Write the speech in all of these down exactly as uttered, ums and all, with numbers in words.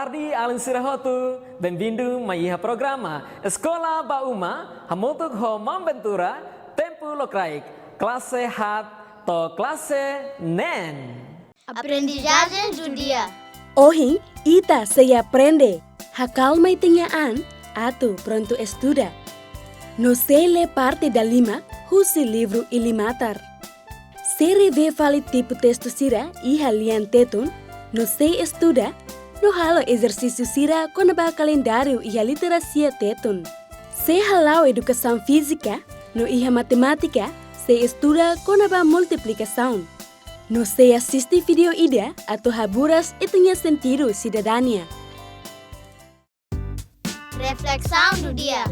Tarde, alin sira hotu, bem-vindo mai iha programa Eskola ba Uma, hamutuk ho Maun Ventura, tempu lokraik, klase haat to'o klase neen. Aprendizajen do dia. Ohin, ita sei aprende hakalma ita-nia an atu prontu estuda. No sei lee parte dalimak husi livru Ilimatar. Sei revee fali tipu testu sira iha lian Tetun, no sei estuda, no halo ezersísiu sira kona-ba kalendáriu iha literasia Tetun. Sei hala'o edukasaun fízika, no iha matemátika, sei estuda kona-ba multiplikasaun. No sei asiste vídeo ida atu haburas ita-nia sentidu sidadania. Reflexão do dia.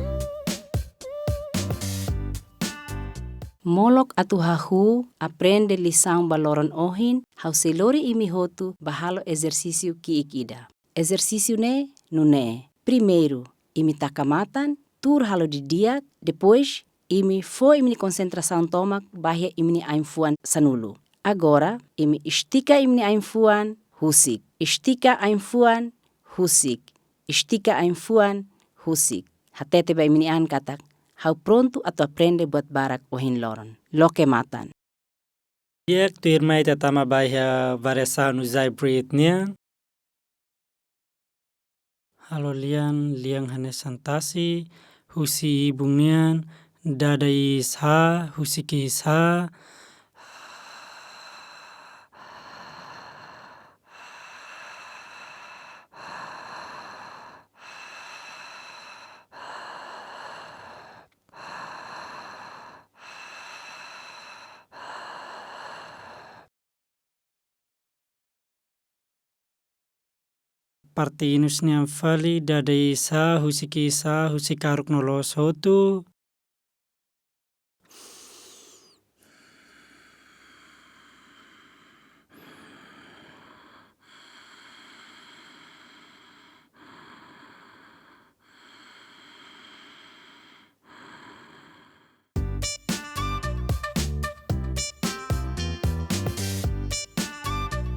Molok atu hahú aprende lisaun ba loron ohin, ha'u sei lori imi hotu ba halo ezersísiu ki'ik ida. Ezersísiu ne'e nune'e. Primeiru, imi taka matan, tuur halo didi'ak, depois, imi fó imi-nia konsentrasaun tomak ba iha imi-nia ain-fuan sanulu. Agora, imi estika imi-nia ain-fuan husik. Estika ain-fuan husik. Estika ain-fuan husik. Hatete ba imi-nia an katak, ha'u prontu atu aprende buat barak ohin loron. Loke matan. Di'ak, tuirmai ita tama ba iha variasaun Ujjayi Breath nian. Halo lian, lian hanesan tasi, husi ibun nian, dada iis hahú, husik iis hahú. Parte inus nian fali, dada iis hahú, husik iis hahú, husik karuk no loos hotu.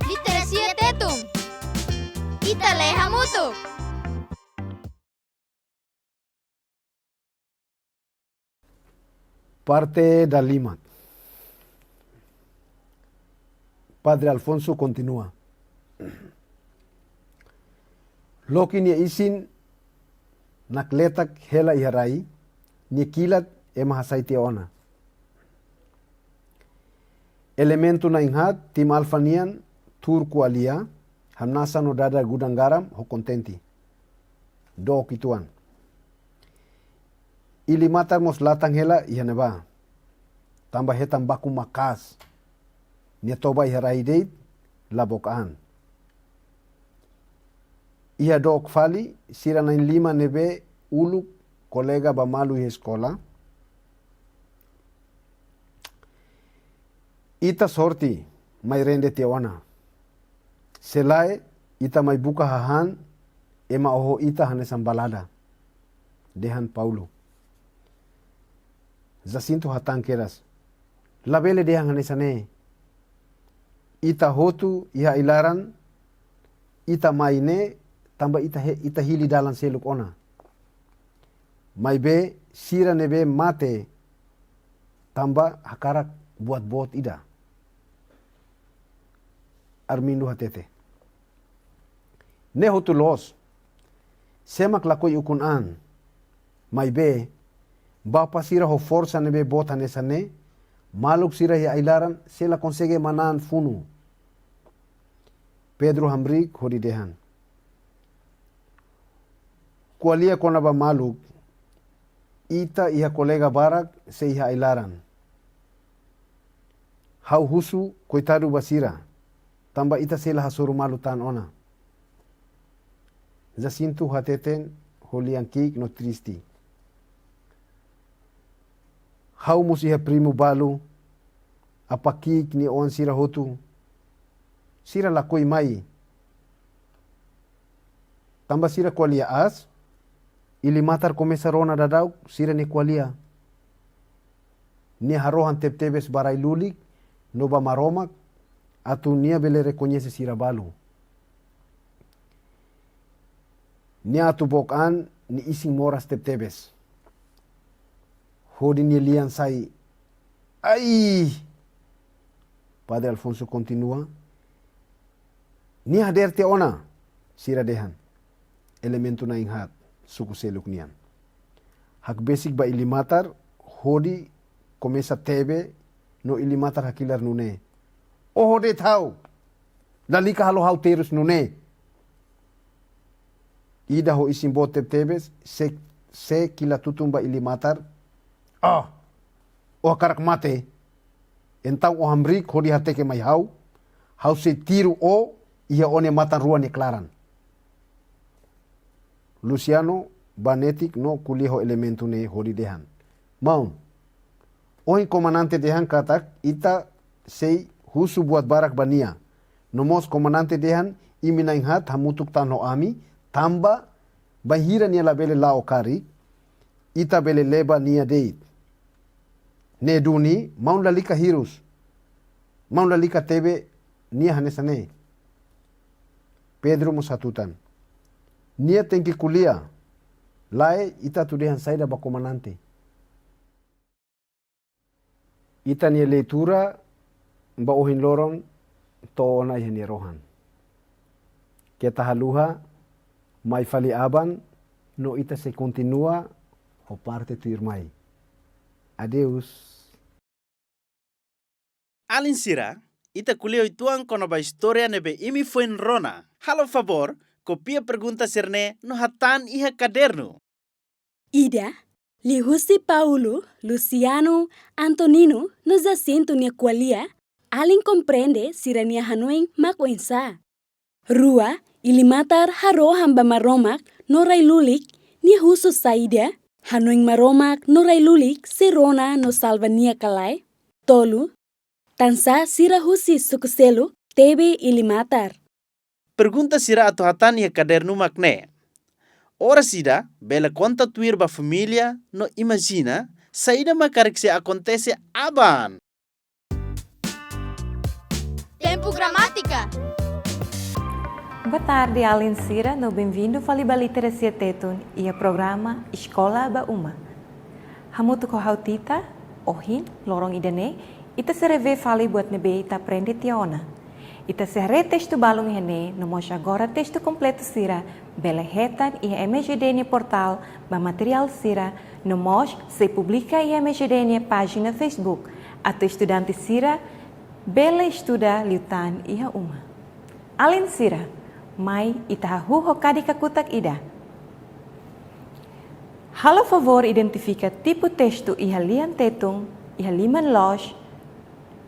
Literasia Tetun. Ita lee hamutuk. Parte dalimak. Padre Alfonso kontinua. Loki nia isin nakletak hela iha rai, nia kilat ema hasai tiha ona. Elementu na'in-haat, tim Alfa nian, tuur ko'alia, hamnasa no dada gudang garam ho kontente. Dook uitoan. Ilimatar mós latan hela iha ne'ebá. Tanba hetan baku maka'as. Nia toba iha rai de'it, la book an. Iha dook fali, sira na'in-lima ne'ebé uluk kolega ba malu iha eskola. Ita sorte mai rende tiha ona. Se lae, ita mai buka hahán, ema oho ita hanesan balada. Dehan Paulo. Jacinto hatán keras. Labele dehan hanesan ne'e. Ita hotu iha ai-laran, ita mai ne'e, tanba ita he-, ita hili dalan seluk ona. Maibé sira ne'ebé mate tanba hakarak buat boot ida. Armindo hatete. Ne'e hotu loos. Sé mak lakohi ukun an. Maibé, bapa sira ho forsa ne'ebé boot hanesan ne'e, maluk sira iha ai-laran sei la konsege manán funu. Pedro hamriik hodi dehan. Ko'alia kona-ba maluk, ita iha kolega barak sei iha ai-laran. Ha'u husu koitadu ba sira, tanba ita sei la hasoru malu tan ona. Jacinto hateten ho lian ki'ik no triste. Ha'u mós iha primu balu, apá ki'ik nia oan sira hotu. Sira lakohi mai. Tanba sira ko'alia aas, Ilimatar komesa rona daudauk sira-nia ko'alia. Nia harohan tebetebes ba rai lulik, no ba Maromak, atu nia bele rekoñese sira balu. Nia atu book an, nia isin moras tebetebes. Hodi nia lian sai. Ai! Padre Alfonso kontinua. Nia hadeer tiha ona, sira dehan. Elementu na'in-haat, suku seluk nian. Hakbesik ba Ilimatar, hodi komesa tebe, no Ilimatar hakilar nune'e. Oho de'it ha'u, lalika halo ha'u terus nune'e. Ida ho isin boot tebetebes, sé, sé kilar tutun ba Ilimatar. Ah, ó hakarak mate. Entaun ó hamriik hodi hateke mai ha'u, ha'u sei tiru ó iha ó-nia matan rua nia klaran. Luciano bá netik no ko'alia ho elementu ne'e hodi dehan. Maun, ohin komandante dehan katak ita sei husu buat barak ba nia. No mós komandante dehan imi na'in-haat hamutuk tan ho ami, tanba bainhira nia labele la'o karik, ita bele leba nia de'it. Ne'e duni, maun lalika hirus. Maun lalika tebe nia hanesan ne'e. Pedro mós hatutan. Nia tenke ko'alia. Lae, ita atu dehan saida ba komandante. Ita-nia leitura ba ohin loron to'o ona iha nia rohan. Keta haluha, mai fali aban, no ita sei kontinua ho parte tuirmai. Adeus. Alin sira, ita ko'alia uitoan kona-ba istória ne'ebé imi foin rona. Halo favór, kopia pergunta sira-ne'e no hatán iha kadernu. Ida, liuhusi Paulo, Luciano, Antonino, no Jacinto nia ko'alia, alin komprende sira-nia hanoin mak oinsá. Rua, Ilimatar harohan ba Maromak no rai lulik, nia husu saida, hanoin Maromak no rai lulik sei rona no salva nia ka lae. Tolu, tansá sira husi suku seluk tebe Ilimatar. Pergunta sira atu hatán iha kadernu mak ne'e. Oras ida, bele konta tuir ba família no imajina, saida mak karik sei akontese aban. Tempu Gramátika. Boa tarde, alin sira, no benvindu fali ba Literasia Tetun iha programa Eskola ba Uma. Hamutuk ho ha'u Tita, ohin, loron ida-ne'e, ita sei revee fali buat ne'ebé ita aprende tiha ona. Ita sei haree testu balun iha ne'e, no mós agora testu kompletu sira bele hetan iha M G D nia portál ba materiál sira, no mós sei publika iha M G D nia pájina Facebook, atu estudante sira bele estuda liután iha uma. Alin sira, mai ita hahú ho kadi kakutak ida. Halo favór identifika tipu testu iha lian Tetun, iha liman loos,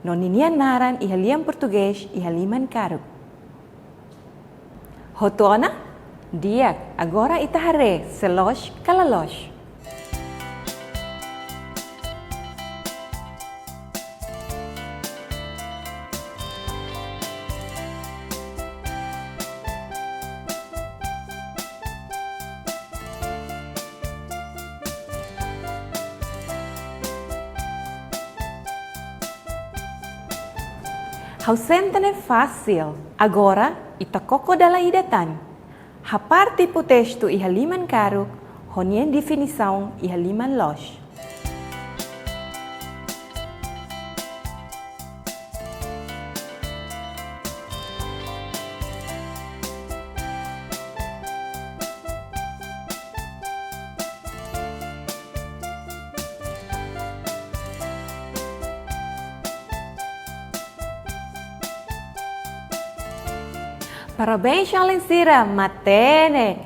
no ninia naran iha lian Portugés, iha liman karuk. Hotu ona? Di'ak, agora ita haree se loos ka la loos. Ha'u sente ne'e fasil. Agora, ita koko dala ida tan. Hapara tipu testu iha liman karuk, ho nia definisaun iha liman loos. Parabéns, alin sira, matenek!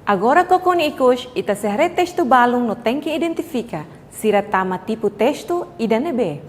Agora koko nia ikus, ita sei haree testu balun no tenke identifika, sira tama tipu testu ida-ne'ebé.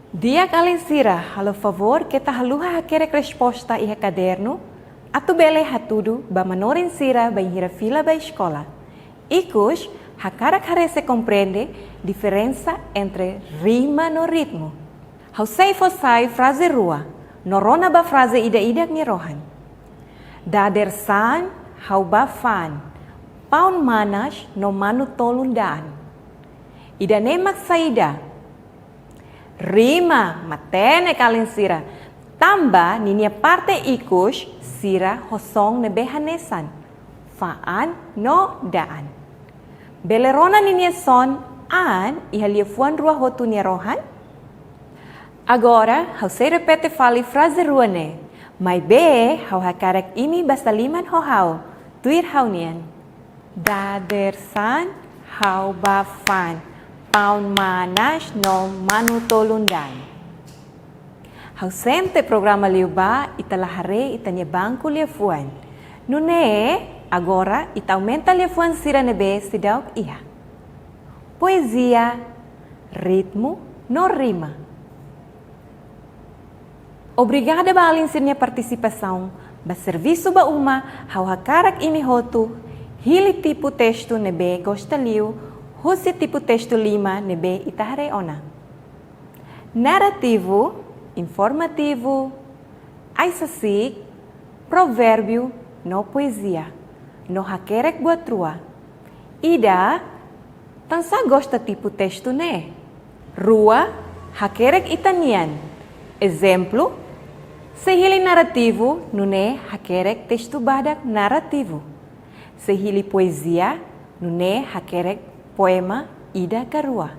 Di'ak alin sira, halo favór keta haluha hakerek resposta iha kadernu, atu bele hatudu ba manorin sira bainhira fila ba eskola. Ikus, hakarak haree se komprende diferensa entre rima no ritmu. Ha'u sei fó sai fraze rua, no rona ba fraze ida-idak nia rohan. Dadeer-saan ha'u bá fa'an paun manas no manu-tolun da'an. Ida-ne'e mak saida? Rima, matenek alin sira. Tanba ninia parte ikus sira ho son ne'ebé hanesan, fa'an no da'an. Bele rona ninia son an iha liafuan rua hotu nia rohan? Agora, ha'u sei repete fali fraze rua ne'e, maibé ha'u hakarak imi basa liman ho ha'u, tuir ha'u-nian. Dadeer-saan ha'u bá fa'an paun manas no manu-tolun da'an. Ha'u sente programa liubá ita la haree ita-nia banku liafuan. Nune'e, agora ita aumenta liafuan sira ne'ebé seidauk iha. Poezia, ritmu no rima. Obrigada ba alin sira-nia partisipasaun. Ba servisu ba uma, ha'u hakarak imi hotu hili tipu testu ne'ebé gosta liu husi tipu testu lima ne'ebé ita haree ona. Narrativu, informativu, ai-sasi'ik, provérbiu no poezia, no hakerek buat rua. Ida, tansá gosta tipu testu ne'e? Rua, hakerek ita-nian. Ezemplu, se hili narrativu, nune'e hakerek testu badak narrativu. Se hili poezia, nune'e hakerek poema ida ka rua.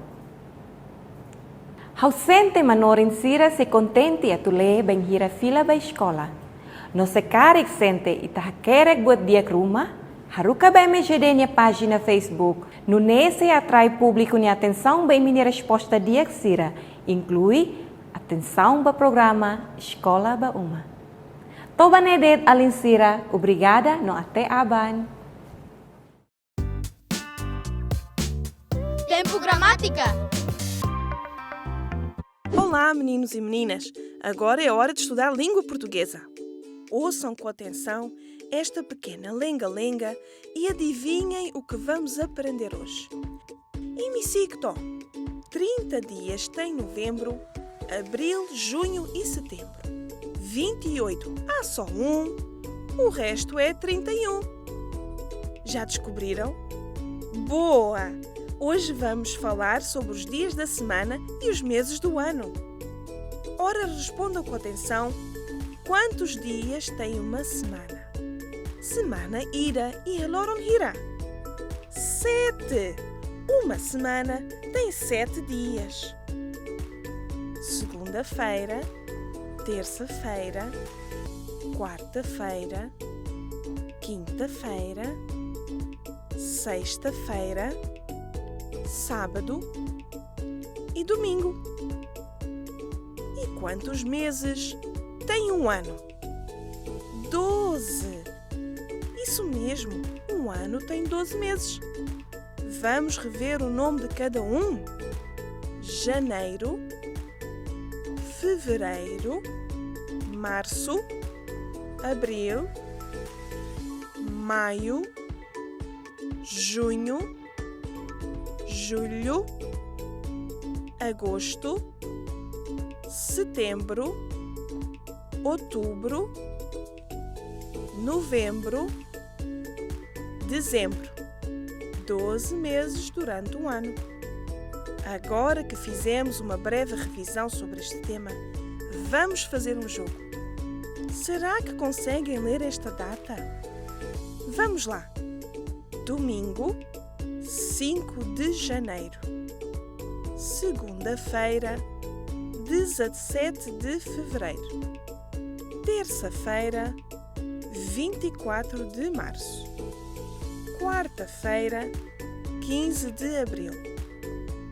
Ha'u sente manorin sira sei kontente atu lee bainhira fila ba eskola. No se karik sente ita hakerek buat di'ak ruma, haruka ba M G D nia pájina Facebook, nune'e sei atrai públiku nia atensaun ba imi-nia resposta di'ak sira, inklui atensaun ba programa Eskola ba Uma. To'o ba ne'e de'it alin sira, obrigada no até aban. Tempu Gramátika. Olá, meninos e meninas! Agora é hora de estudar língua portuguesa. Ouçam com atenção esta pequena lenga-lenga e adivinhem o que vamos aprender hoje. Imi si'ik to'ok. Trinta dias tem novembro, abril, junho e setembro. Vinte e oito há só um, o resto é trinta e um. Já descobriram? Boa! Hoje vamos falar sobre os dias da semana e os meses do ano. Ora, respondam com atenção: quantos dias tem uma semana? Semana ida iha loron hira? Sete! Uma semana tem sete dias. Segunda-feira, terça-feira, quarta-feira, quinta-feira, sexta-feira, sábado e domingo. E quantos meses tem um ano? Doze! Isso mesmo, um ano tem doze meses. Vamos rever o nome de cada um? Janeiro, fevereiro, março, abril, maio, junho, julho, agosto, setembro, outubro, novembro, dezembro. Doze meses durante um ano. Agora que fizemos uma breve revisão sobre este tema, vamos fazer um jogo. Será que conseguem ler esta data? Vamos lá! Domingo, cinco de janeiro. Segunda-feira, dezassete de fevereiro. Terça-feira, vinte e quatro de março. Quarta-feira, quinze de abril.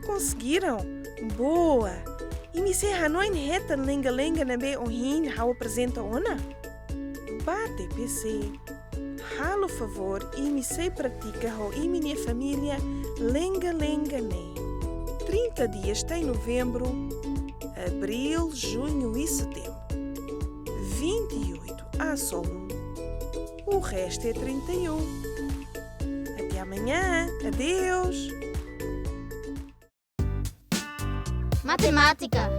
Conseguiram? Boa! Imi sei hanoin hetan lenga-lenga ne'ebé ohin ha'u aprezenta ona? Ba T P C. Halo favór, imi sei pratika ho imi-nia família lenga-lenga ne'e. Trinta dias tem novembro, Abril, junho e setembro. Vinte e oito há só um. O resto é trinta e um. Até amanhã. Adeus. Matemátika.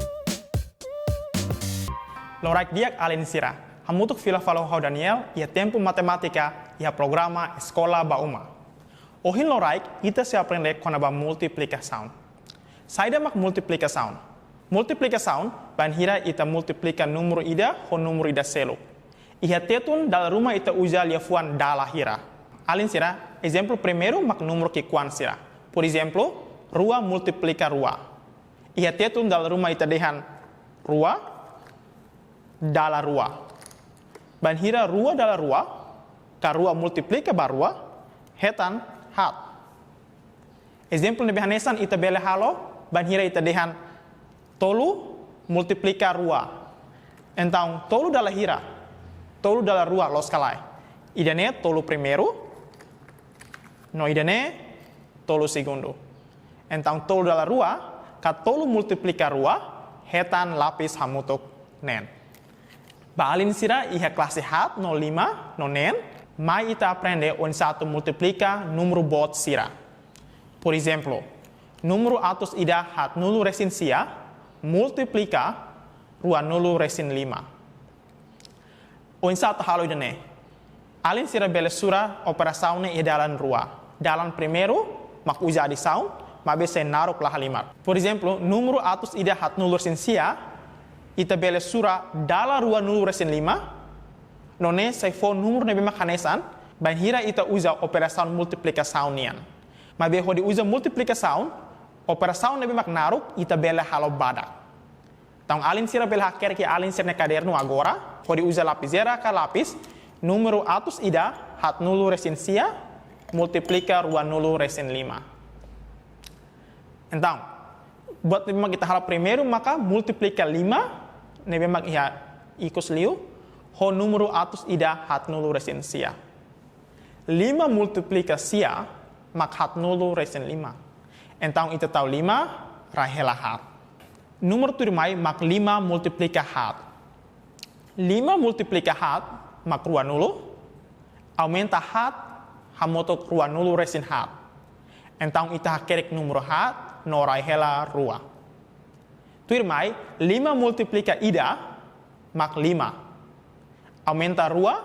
Loraik di'ak alin sira. Hamutuk fila fali ho Daniel iha tempu matemátika iha programa Eskola ba Uma. Ohin loraik ita sei aprende kona-ba multiplikasaun. Saida mak multiplikasaun? Multiplikasaun bainhira ita multiplika númeru ida ho númeru ida seluk. Iha Tetun dala ruma ita uza liafuan dala hira. Alin sira, ezemplu primeiru mak númeru ki'ikoan sira. Porezemplu, rua multiplika rua. Iha Tetun dala ruma ita dehan rua dala rua. Bainhira rua dala rua, ka rua multiplika ba rua, hetan haat. Ezemplu ne'ebé hanesan ita bele halo, bainhira ita dehan tolu multiplika rua. Entaun, tolu dala hira, tolu dala rua loos ka lae? Ida-ne'e tolu primeiru, no ida-ne'e tolu segundu. Entaun, tolu dala rua, ka tolu multiplika rua, hetan lapis hamutuk neen. Ba alin sira iha klase haat no lima no neen, mai ita aprende oinsá atu multiplika númeru boot sira. Porezemplu, númeru atus ida haatnulu resin sia multiplika ruanulu resin lima. Oinsá atu halo ida-ne'e? Alin sira bele sura operasaun ne'e iha dalan rua. Dalan primeiru mak uza adisaun, maibé sei naruk la halimar. Porezemplu, númeru atus ida haatnulu resin sia, ita bele sura dala ruanulu resin lima, no ne'e sei fó númeru ne'ebé mak hanesan, bainhira ita uza operasaun multiplikasaun nian. Maibé hodi uza multiplikasaun, operasaun ne'ebé mak naruk ita bele halo badak. Entaun alin sira bele hakerek iha alin sira-nia kadernu agora, hodi uza lapizeira ka lapis, númeru atus ida haatnulu resin sia multiplika ruanulu resin lima. Entaun, buat ne'ebé mak ita halo primeiru maka multiplika lima, ne'ebé mak iha ikus liu, ho númeru atus ida haatnulu resin sia. Lima multiplika sia mak haatnulu resin lima. Entaun ita tau lima, rai hela haat. Númeru tuirmai mak lima multiplika haat. Lima multiplika haat mak ruanulu, aumenta haat hamutuk ruanulu resin haat. Entaun ita hakerek númeru haat no rai hela rua. Tuirmai, lima multiplika ida mak lima. Aumenta rua,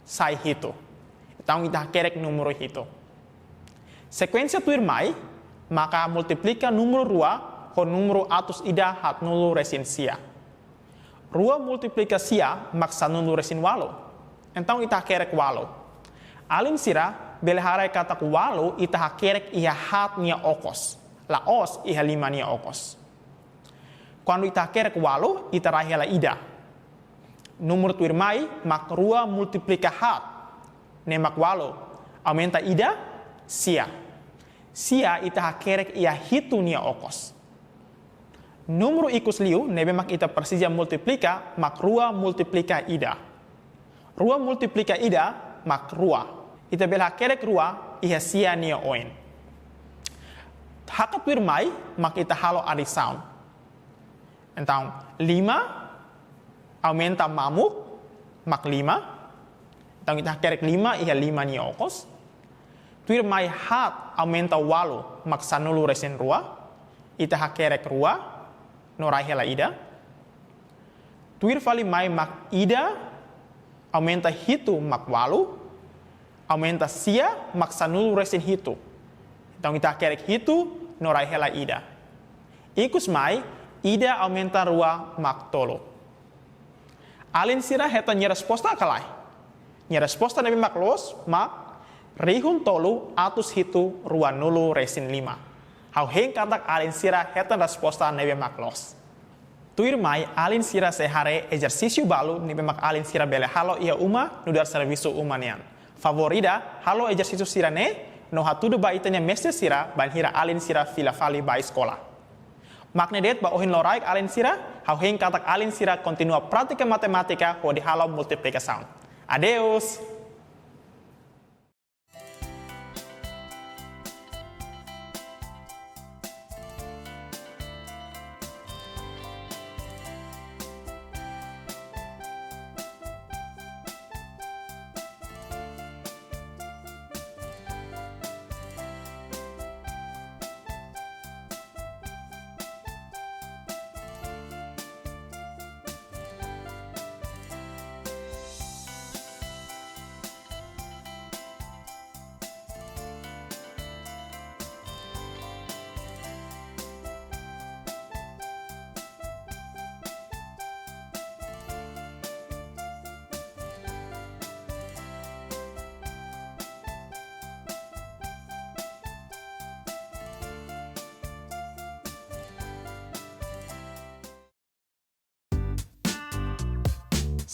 sai hitu. Entaun ita hakerek númeru hitu. Sekuénsia tuirmai maka multiplika númeru rua ho númeru atus ida haatnulu resin sia. Rua multiplika sia mak sanulu resin ualu. Entaun ita hakerek ualu. Alin sira bele haree katak ualu ita hakerek iha haat nia okos, la'ós iha lima nia okos. Kuandu ita hakerek ualu, ita rai hela ida. Númeru tuirmai mak rua multiplika haat, ne'e mak ualu. Aumenta ida, sia. Sia ita hakerek iha hitu nia okos. Númeru ikus liu ne'ebé mak ita presiza multiplika mak rua multiplika ida. Rua multiplika ida mak rua. Ita bele hakerek rua iha sia nia oin. Hakat tuirmai mak ita halo adisaun. Entaun, lima aumenta mamuk mak lima. Entaun ita hakerek lima iha lima nia okos. Tuirmai haat aumenta ualu mak sanulu resin rua. Ita hakerek rua no rai hela ida. Tuir fali mai mak ida aumenta hitu mak ualu, aumenta sia mak sanulu resin hitu. Entaun ita hakerek hitu no rai hela ida. Ikus mai, ida aumenta rua mak tolu. Alin sira hetan nia resposta ka lae? Nia resposta ne'ebé mak loos mak rihun tolu atus hitu ruanulu resin lima. Ha'u hein katak alin sira hetan resposta ne'ebé mak loos. Tuirmai alin sira sei haree ezersísiu balu ne'ebé mak alin sira bele halo iha uma nu'udar servisu uma nian. Favór ida, halo ezersísiu sira-ne'e no hatudu ba ita-nia mestre sira bainhira alin sira fila fali ba eskola. Mak ne'e de'it ba ohin loraik alin sira, ha'u hein katak alin sira kontinua pratika matemátika hodi halo multiplikasaun. Adeus!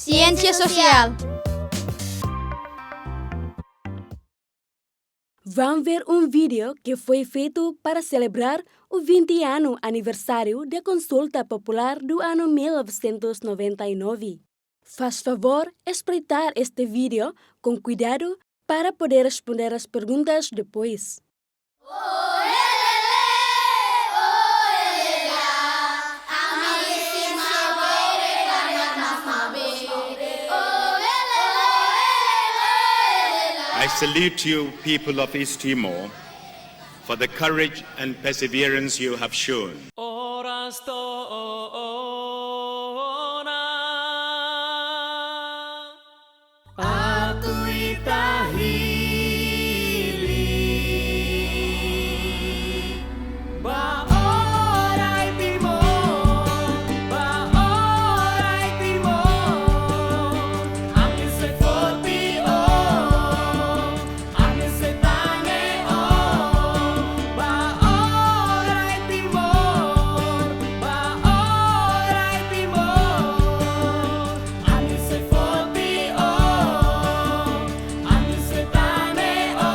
Ciência Social. Vamos ver um vídeo que foi feito para celebrar o vinte ano aniversário da Consulta Popular do ano mil novecentos e noventa e nove. Faz favor espreitar este vídeo com cuidado para poder responder às perguntas depois. I salute you, people of East Timor, for the courage and perseverance you have shown. Oras to'o ona. Atu ita hili. Ba orai Timor, ba orai Timor, ami sei forte, oh. Ami sei tane, oh, ba orai Timor, ba orai Timor. Ami sei forte, oh, ami sei tane, oh.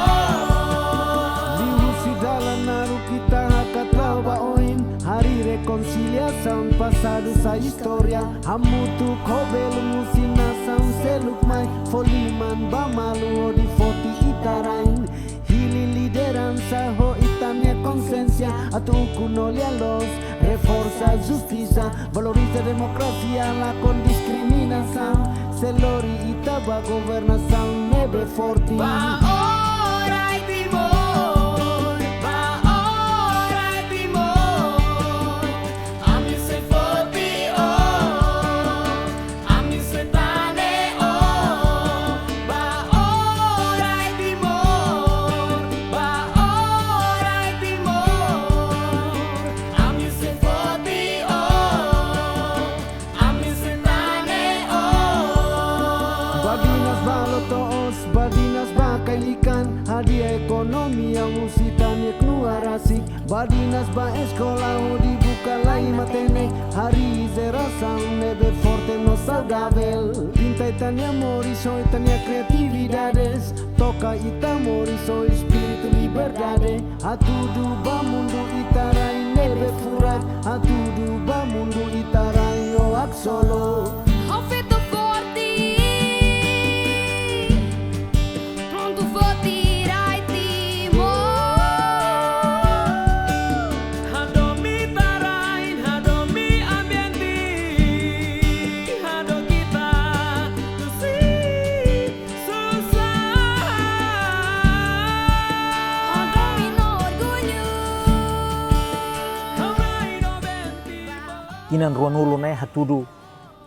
Liuhusi dalan naruk ita hakat la'o ba oin, harii rekonsiliasaun, pasadu sai istória. Hamutuk ho belun husi nasaun seluk mai, fó liman ba malu hodi foti ita-nia rain. Hili lideransa ho ita-nia konsiénsia, atu ukun no lia-loos, reforsa justisa, valoriza demokrasia, lakon diskriminasaun, sei lori ita ba governasaun ne'ebé forte. Ba orai Timor, ba orai Timor, ami sei forte, oh. Ami sei tane, oh, ba orai Timor, ba orai Timor. Ami sei forte, oh, ami sei tane, oh. Badinas ba lotós, badinas ba kailikan, hadi'a ekonomia husi ita-nia knuar rasik. Badinas ba eskola hodi buka lai matenek, harii jerasaun ne'ebé forte no saudavel. Pinta ita-nia moris ho ita-nia kreatividades, toka ita moris ho espíritu liberdade. Hatudu ba mundu ita rain ne'ebé furak, hatudu ba mundu ita rain ho haksolok. Ho feto forte. Prontu fó tirai Timor. Hadomi ita-nia rain, hadomi ambiente, hadomi ita, tu si susar. Hadomi no orgullu. Hadomi no benti. Tinan ruanulu ne'e hatudu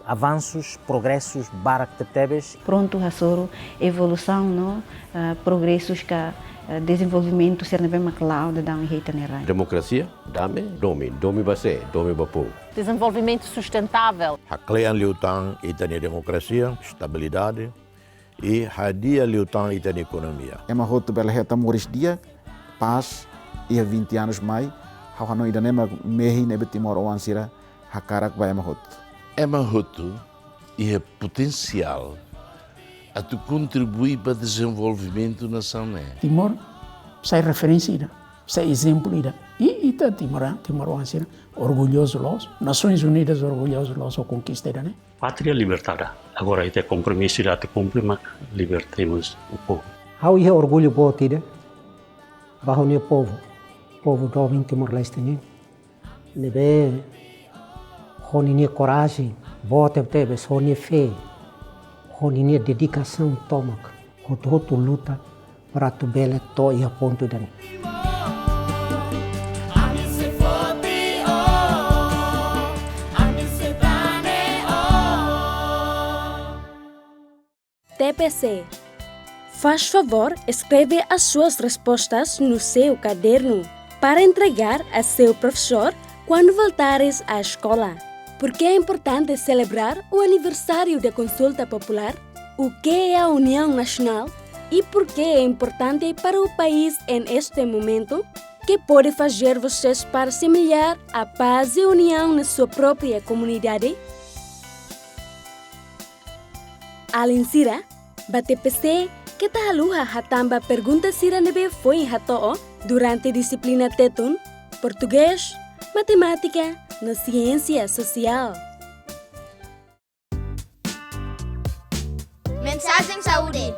avansus, progresus barak tebetebes. Prontu hasoru evolusaun no, ah, progresus ka, ah, dezenvolvimentu sira ne'ebé mak la'o daudaun iha ita-nia rain. Demokrasia, dame, domin, domin ba sé, domin ba povu. Desenvolvimento sustentável. Haklean liután ita-nia demokrasia, estabilidade, i hadi'a liután ita-nia ekonomia. Ema hotu bele hetan moris di'ak, pás, iha vinte anos mai, ha'u hanoin ida-ne'e mak mehi ne'ebé timoroan sira hakarak ba ema hotu. Ema hotu iha potensiál atu kontribui ba dezenvolvimentu nasaun ne'e. Timor sai referénsia ida, sai ezemplu ida. I ita timoroan, timoroan sira orgullozu loos, Nasoins Unidas orgullozu loos ho konkista ida-ne'e. Pátria libertada. Agora ita kompromisu ida atu kumpre mak libertemos o povo. Ha'u iha orgullu boot ida ba ha'u-nia povu, povu doben Timor-Leste nian. Ne'ebé ho ninia korajen boot tebetebes, ho nia fé, ho ninia dedikasaun tomak, hotu-hotu luta para atu bele to'o iha pontu ida-ne'e. T P C. Faz favor, escreve as suas respostas no seu caderno para entregar a seu professor quando voltares à escola. Por que é importante celebrar o aniversário da consulta popular? O que é a união nacional? E por que é importante para o país em este momento? Que pode fazer vocês para semear a paz e união na sua própria comunidade? Alin sira, ba T P C, keta haluha hatán ba pergunta sira ne'ebé foin hato'o durante dixiplina Tetun, Portugés, Matemátika, no Siénsia Sosiál. Mensajen saúde.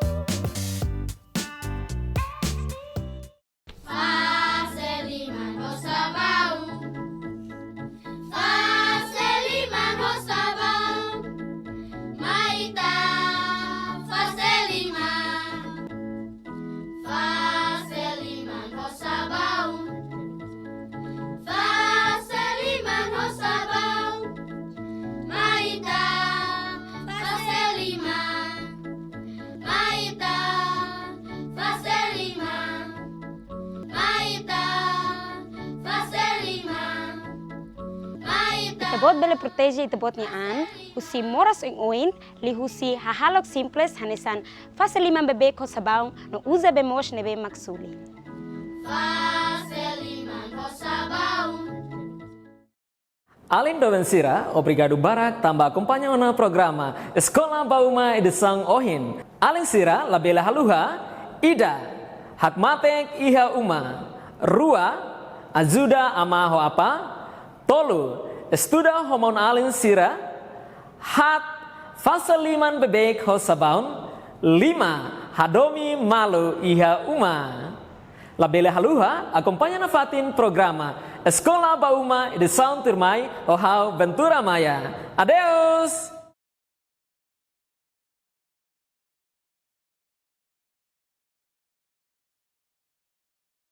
Fase liman ho sabaun. Fase liman ho sabaun. Mai ita fase liman. Fase liman ho sabaun. Fase liman ho sabaun. Mai ita fase liman. Mai ita fase liman. Mai ita fase liman. Mai ita. Ita-boot bele proteje ita-boot nia an husi moras oioin, liuhusi hahalok simples hanesan fase liman beibeik ho sabaun no uza bee moos ne'ebé mak suli. Fase liman ho sabaun. Alin doben sira, obrigadu barak tanba akompaña ona programa Eskola ba Uma edisaun ohin. Alin sira labele haluha: ida, hakmatek iha uma. Rua, ajuda amá ho apá. Tolu, estuda ho maun-alin sira. Haat, fase liman beibeik ho sabaun. Lima, hadomi malu iha uma. Labele haluha, akompaña nafatin programa Eskola ba Uma edisaun tuirmai ho ha'u Ventura Maia. Adeus!